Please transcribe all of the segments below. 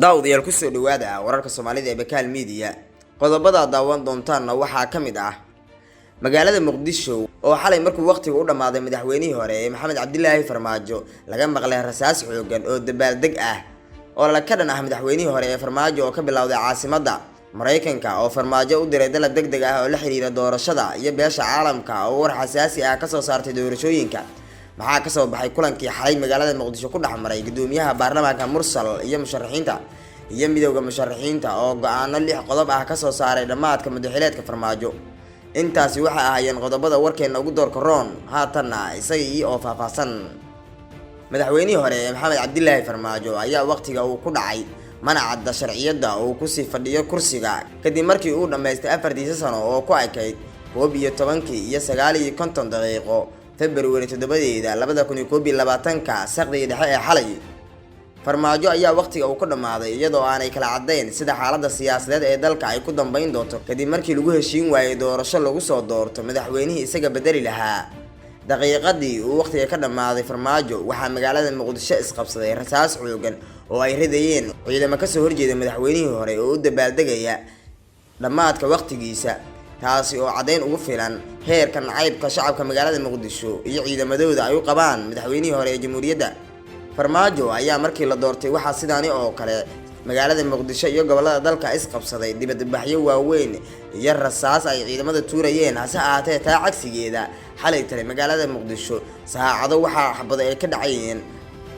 Daawadayaal, kusoo dhawaada wararka Soomaalida ee Bakaal Media. Qodobada daawan doontaanna waxaa ka mid ah magaalada Muqdisho oo xalay markuu waqtiga u dhammaaday madaxweynihii hore ee Maxamed Cabdilaahi Farmaajo laga maqlay rasaas xoogan oo dabaaldeg ah oo la ka dhan ah madaxweynihii hore ee Farmaajo oo ka bilowday caasimadda. Maraykanka oo Farmaajo u diray dalab deg deg ah oo la xiriira doorashada, iyo beesha caalamka oo war xasaasi ah kasoo saartay doorashooyinka. Maxaa kasoo baxay kulankii xalay magaalada Muqdisho ku dhex maray gudoomiyaha baarlamaanka Mursal iyo musharaxiinta, iyo Midowda Musharaxiinta oo go-aano lix qodob ah kasoo saaray dhammaadka muddaxileedka Farmaajo? Intaasi waxay ahaayeen qodobada warkeena ugu doorka roon. Haatanna isagii oo faahfaahsan. Madaxweynihii hore ee Maxamed Cabdilaahi Farmaajo ayaa waqtiga uu ku dhacay, mana cadda sharciyadda uu kusii fadhiyo kursiga kadib markii uu dhammaystay 4-diisa sano oo ku ekayd 11-iyo 59 daqiiqo Februari 7-deeda 2021-ka, saqdigii dhexe ee xalay. Farmaajo ayaa waqtiga uu ku dhammaaday iyadoo aanay kala caddayn sida xaaladda siyaasadeed ee dalka ay ku dambeyn doonto, kadib markii lagu heshiin waayey doorasho lagu soo doorto madaxweynihii isaga bedeli lahaa. Daqiiqadii uu waqtiga ka dhammaaday Farmaajo, waxaa magaalada Muqdisho isqabsaday rasaas xoogan oo ay ridayeen ciidamo kasoo horjeeda madaxweynihii hore oo u dabaaldegaya dhammaadka waqtigiisa, taasi oo caddayn ugu filan heerka nacaybka shacabka magaalada Muqdisho iyo ciidamadooda ay u qabaan madaxweynihii hore ee jamhuuriyadda. Farmaajo ayaa markii la doortay waxaa sidaani oo kale magaalada Muqdisho iyo gobolada dalka isqabsaday dibadbaxyo waaweyn iyo rasaas ay ciidamada tuurayeen. Hase ahaatee, taa cagsigeeda, xalay tale magaalada Muqdisho saacado waxaa xabado ay ka dhacayeen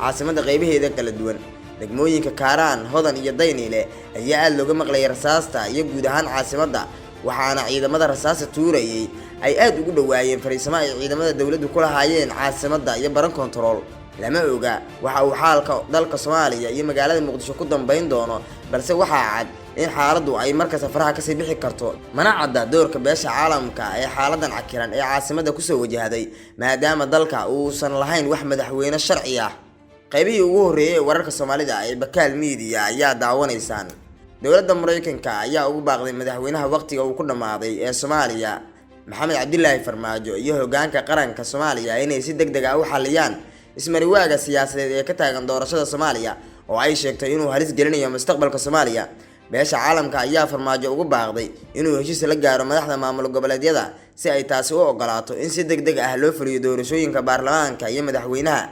caasimada qeybaheeda kala duwan. Degmooyinka Kaaraan, Hodan iyo Dayniile ayaa aada looga maqlayay rasaasta iyo guud ahaan caasimadda, waxaana ciidamada rasaasta tuurayay ay aada ugu dhawaayeen fariisamo ay ciidamada dowladdu ku lahaayeen caasimadda iyo baran kontarool. Lama oga waxa uu xaalka dalka Soomaaliya iyo magaalada Muqdisho ku dambeyn doono, balse waxaa cad in xaaladdu ay markasta faraha kasii bixi karto. Mana cadda doorka beesha caalamka ee xaaladan cakiran ee caasimada kusoo wajahday, maadaama dalka uusan lahayn wax madaxweyne sharci ah. Qaybihii ugu horreeyay ee wararka Soomaalida ee Bakaal Media ayaa daawanaysaan. Dowladda Maraykanka ayaa ugu baaqday madaxweynaha waqtiga uu ku dhammaaday ee Soomaaliya, Maxamed Cabdilaahi Farmaajo, iyo hogaanka qaranka Soomaaliya inay si deg deg ah u xaliyaan ismariwaaga siyaasadeed ee ka taagan doorashada Soomaaliya, oo ay sheegtay inuu halis gelinayo mustaqbalka Soomaaliya. Beesha caalamka ayaa Farmaajo ugu baaqday inuu heshiis la gaaro madaxda maamul goboleedyada, si ay taasi u ogolaato in si deg deg ah loo fuliyo doorashooyinka baarlamaanka iyo madaxweynaha.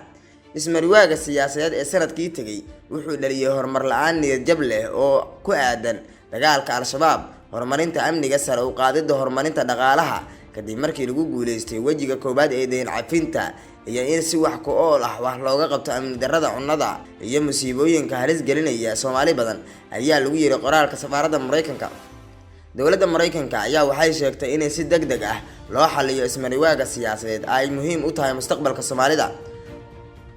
Ismariwaaga siyaasadeed ee sanadkii tegay wuxuu dhaliyay horumar la-aan niyad jab leh oo ku aadan dagaalka Al-Shabaab, horumarinta amniga, sare u qaadida horumarinta dhaqaalaha kadib markii lagu guuleystay wejiga koowaad ee deyn cafinta, iyo in si wax ku ool ah wax looga qabto amni darrada cunnada iyo musiibooyinka halis gelinaya Soomaali badan, ayaa lagu yiri qoraalka safaaradda Maraykanka. Dowladda Maraykanka ayaa waxay sheegtay inay si deg deg ah loo xaliyo ismariwaaga siyaasadeed ay muhiim u tahay mustaqbalka Soomaalida.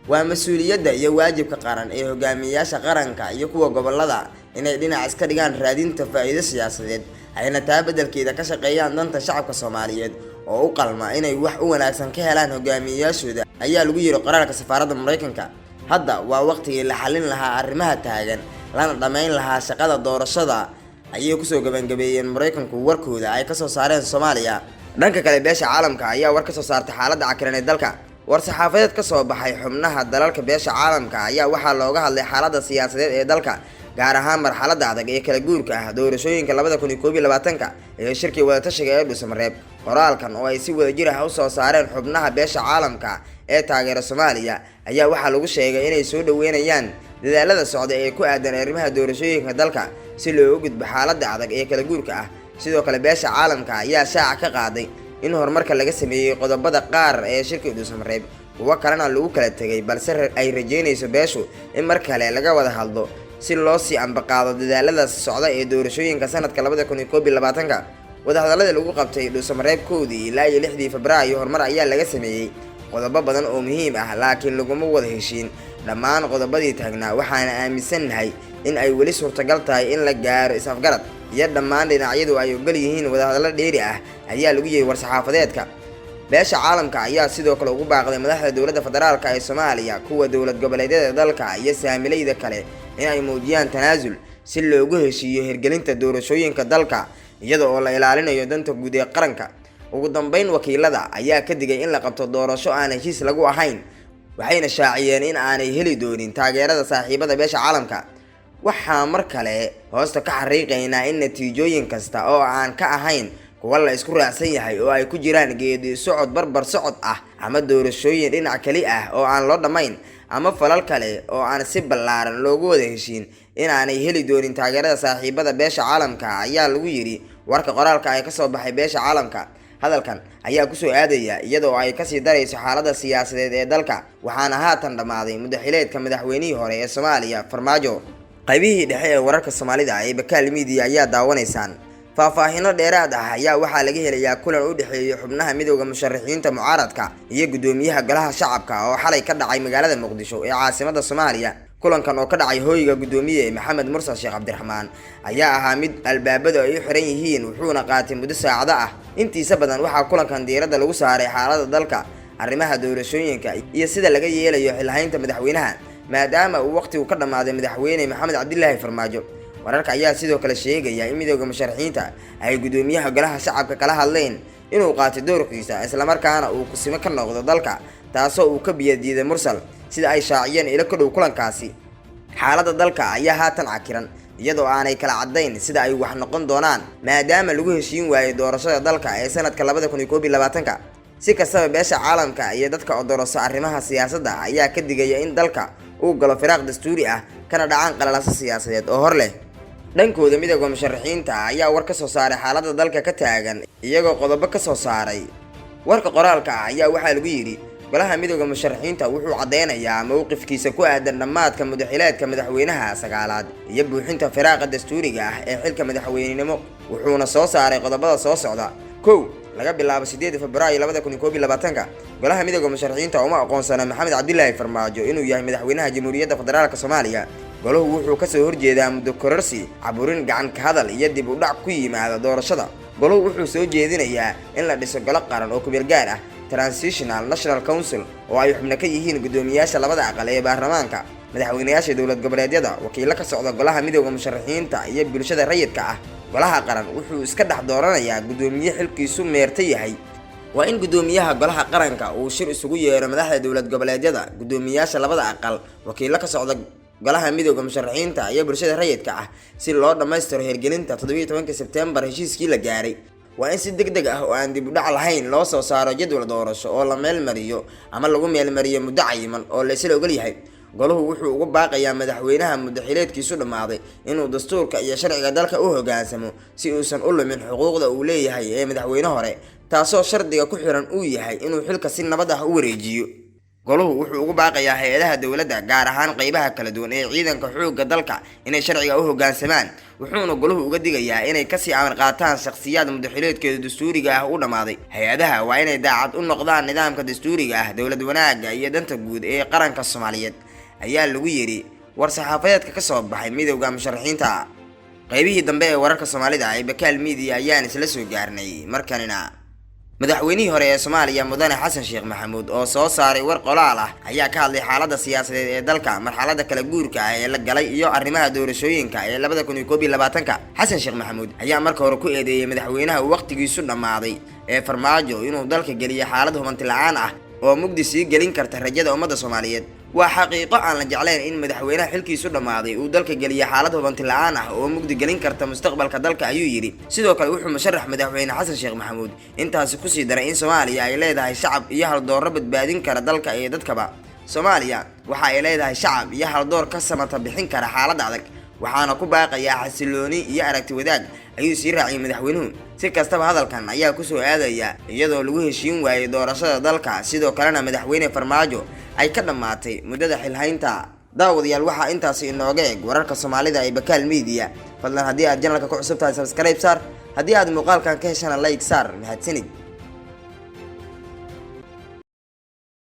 Waa mas-uuliyadda iyo waajibka qaran ee hogaamiyeyaasha qaranka iyo kuwa gobolada inay dhinac iska dhigaan raadinta faa'iido siyaasadeed, ayna taa beddelkeeda ka shaqeeyaan danta shacabka Soomaaliyeed oo u qalma inay wax u wanaagsan ka helaan hogaamiyeyaashooda, ayaa lagu yiri qoraalka safaaradda Maraykanka. Hadda waa waqtigii la xalin lahaa arrimaha taagan, lana dhammayn lahaa shaqada doorashada, ayay kusoo gabangabeeyeen Maraykanku warkooda ay kasoo saareen Soomaaliya. Dhanka kale, beesha caalamka ayaa war kasoo saartay xaaladda cakiran ee dalka. War-saxaafadeed ka soo baxay xubnaha dalalka beesha caalamka ayaa waxaa looga hadlay xaaladda siyaasadeed ee dalka, gaar ahaan marxaladda adag ee kala guurka ah, doorashooyinka 2021-ka iyo shirkii wadatashiga ee Dhuusamareeb. Qoraalkan oo ay si wadajir ah usoo saareen xubnaha beesha caalamka ee taageera Soomaaliya ayaa waxaa lagu sheegay inay soo dhaweynayaan dadaalada socda ee ku aadan arrimaha doorashooyinka dalka, si looga gudbo xaaladda adag ee kala guurka ah. Sidoo kale, beesha caalamka ayaa shaaca ka qaaday in horumarka laga sameeyey qodobada qaar ee shirkii Dhuusamareeb, kuwo kalena lagu kala tegay, balse ay rajeynayso beeshu in mar kale laga wada hadlo si loo sii ambaqaado dadaalada socda ee doorashooyinka sanadka 2021-ka. Wadahadaladii lagu qabtay Dhuusamareeb 1-dii ilaa iyo 6-dii Febraayo, horumar ayaa laga sameeyey qodobo badan oo muhiim ah, laakiin laguma wada heshiin dhammaan qodobadii taagnaa. Waxaana aaminsannahay in ay weli suurtagal tahay in la gaaro is-afgarad iyo dhammaan dhinacyadu ay ogol yihiin wadahadallo dheeri ah, ayaa lagu yiri war-saxaafadeedka. Beesha caalamka ayaa sidoo kale ugu baaqday madaxda dowladda federaalka ee Soomaaliya, kuwa dowlad goboleedyada dalka iyo saamilayda kale in ay muujiyaan tanaasul si loogu heshiiyo hirgelinta doorashooyinka dalka, iyada oo la ilaalinayo danta guud ee qaranka. Ugu dambeyn, wakiilada ayaa ka digay in la qabto doorasho aan heshiis lagu ahayn, waxayna shaaciyeen in aanay heli doonin taageerada saaxiibada beesha caalamka. Waxaa mar kale hoosta ka xariiqaynaa in natiijooyin kasta oo aan ka ahayn kuwa la isku raacsan yahay oo ay ku jiraan geedi socod barbar socod ah ama doorashooyin dhinac keli ah oo aan loo dhammayn ama falal kale oo aan si ballaaran loogu wada heshiin inaanay heli doonin taageerada saaxiibada beesha caalamka, ayaa lagu yidhi warka qoraalka ay kasoo baxay beesha caalamka. Hadalkan ayaa kusoo aadaya iyadoo ay kasii darayso xaaladda siyaasadeed ee dalka, waxaana haatan dhammaaday muddaxileedka madaxweynihii hore ee Soomaaliya, Farmaajo. Qaybihii dhexe ee wararka Soomaalida ee Bakaal Media ayaa daawanaysaan. Faahfaahino dheeraad ah ayaa waxaa laga helayaa kulan u dhexeeyay xubnaha midowda musharaxiinta mucaaradka iyo guddoomiyaha golaha shacabka oo xalay ka dhacay magaalada Muqdisho ee caasimada Soomaaliya. Kulankan oo ka dhacay hooyga guddoomiye Maxamed Mursal Sheekh Cabdiraxmaan ayaa ahaa mid albaabadu ay u xiran yihiin, wuxuuna qaatay muddo saacado ah. Intiisa badan waxaa kulankan diiradda lagu saaray xaaladda dalka, arrimaha doorashooyinka iyo sida laga yeelayo xilhaynta madaxweynaha, maadaama uu waqtigu ka dhammaaday madaxweyne Maxamed Cabdilaahi Farmaajo. Wararka ayaa sidoo kale sheegaya in midowda musharaxiinta ay guddoomiyaha golaha shacabka kala hadleen inuu qaatay doorkiisa, islamarkaana uu kusimo ka noqdo dalka, taasoo uu ka biyadiiday Mursal, sida ay shaaciyeen ilo ka dhow kulankaasi. Xaaladda dalka ayaa haatan cakiran, iyadoo aanay kala caddayn sida ay wax noqon doonaan, maadaama lagu heshiin waayey doorashada dalka ee sanadka 2021-ka. Si kastaba, beesha caalamka iyo dadka odorosa arrimaha siyaasadda ayaa ka digaya in dalka uu galo firaaq dastuuri ah, kana dhacaan qalalaso siyaasadeed oo hor leh. Dhankooda, midowda musharaxiinta ayaa war ka soo saaray xaaladda dalka ka taagan, iyagoo qodobo ka soo saaray. Warka qoraalka ah ayaa waxaa lagu yidhi: Golaha midowda musharaxiinta wuxuu caddeynayaa mowqifkiisa ku aadan dhammaadka mudaxileedka madaxweynaha sagaalaad iyo buuxinta firaaqa dastuuriga ah ee xilka madaxweynenimo, wuxuuna soo saaray qodobada soo socda. 1, laga bilaabo 8 Februaayo 2021-ka, golaha midowda musharaxiinta uma aqoonsana Maxamed Cabdilaahi Farmaajo inuu yahay madaxweynaha Jamhuuriyadda Federaalka Soomaaliya. Golahu wuxuu kasoo horjeedaa muddo kororsi, caburin, gacan ka hadal iyo dib u dhac ku yimaada doorashada. Golahu wuxuu soo jeedinayaa in la dhiso golo qaran oo kumeel gaar ah, Transitional National Council, oo ay xubno ka yihiin guddoomiyaasha labada aqal ee baarlamaanka, madaxweynayaasha dowlad goboleedyada, wakiilo ka socda golaha midowda musharaxiinta iyo bulshada rayidka ah. Golaha qaran wuxuu iska dhex dooranayaa guddoomiye xilkiisu meerta yahay. Waa in guddoomiyaha golaha qaranka uu shir isugu yeero madaxda dowlad goboleedyada, guddoomiyaasha labada aqal, wakiilo ka socda golaha midowda musharaxiinta iyo bulshada rayidka ah, si loo dhammaystiro hirgelinta 17-ka Sebtembar heshiiskii la gaaray. Waa in si deg deg ah oo aan dib u dhac lahayn loo soo saaro jadwal doorasho oo la meelmariyo ama lagu meelmariyo muddo cayiman oo la isla ogol yahay. Golahu wuxuu ugu baaqayaa madaxweynaha muddaxileedkiisu dhammaaday inuu dastuurka iyo sharciga dalka u hoggaansamo, si uusan u lumin xuquuqda uu leeyahay ee madaxweyne hore, taasoo shardiga ku xiran uu yahay inuu xilka si nabad ah u wareejiyo. Golahu wuxuu ugu baaqayaa hay-adaha dowladda, gaar ahaan qeybaha kala duwan ee ciidanka xoogga dalka, inay sharciga u hoggaansamaan, wuxuuna golahu uga digayaa inay kasii amar qaataan shakhsiyaad muddaxileedkeeda dastuuriga ah u dhammaaday. Hay-adaha waa inay daacad u noqdaan nidaamka dastuuriga ah, dowlad wanaagga iyo danta guud ee qaranka Soomaaliyeed, ayaa lagu yidhi war saxaafadeedka ka soo baxay midowda musharaxiinta. Qaybihii dambe ee wararka Soomaalida ee Bakaal Media ayaan isla soo gaarnay. Markanina, madaxweynihii hore ee Soomaaliya, mudane Xasan Sheekh Maxamuud, oo soo saaray war qoraal ah ayaa ka hadlay xaaladda siyaasadeed ee dalka, marxaladda kala guurka ah ee la galay iyo arrimaha doorashooyinka ee 2021-ka. Xasan Sheekh Maxamuud ayaa marka hore ku eedeeyey madaxweynaha uu waqtigiisu dhammaaday ee Farmaajo inuu dalka geliyay xaalad hubanti la-aan ah oo mugdi sii gelin karta rajada ummadda Soomaaliyeed. Waa xaqiiqo aan la jeclayn in madaxweynaha xilkiisu dhammaaday uu dalka geliya xaalad hubanti la-aan ah oo mugdi gelin karta mustaqbalka dalka, ayuu yidhi. Sidoo kale, wuxuu musharax madaxweyne Xasan Sheekh Maxamuud intaasi kusii daray in Soomaaliya ay leedahay shacab iyo haldoorro badbaadin kara dalka iyo dadkaba. Soomaaliya waxa ay leedahay shacab iyo haldoor ka samata bixin kara xaaladda adag, waxaana ku baaqayaa xasilooni iyo aragti wadaag, ayuu sii raaciyay madaxweynuhu. Si kastaba, hadalkan ayaa kusoo aadaya iyadoo lagu heshiin waayey doorashada dalka, sidoo kalena madaxweyne Farmaajo ay ka dhammaatay muddada xilhaynta. Daawadayaal, waxaa intaasi inooga eg wararka Soomaalida ee Bakaal Media. Fadlan, haddii aad channelka ku cusub tahay, subscribe saar. Haddii aad muuqaalkan ka heshana, like saar. Mahadsanid.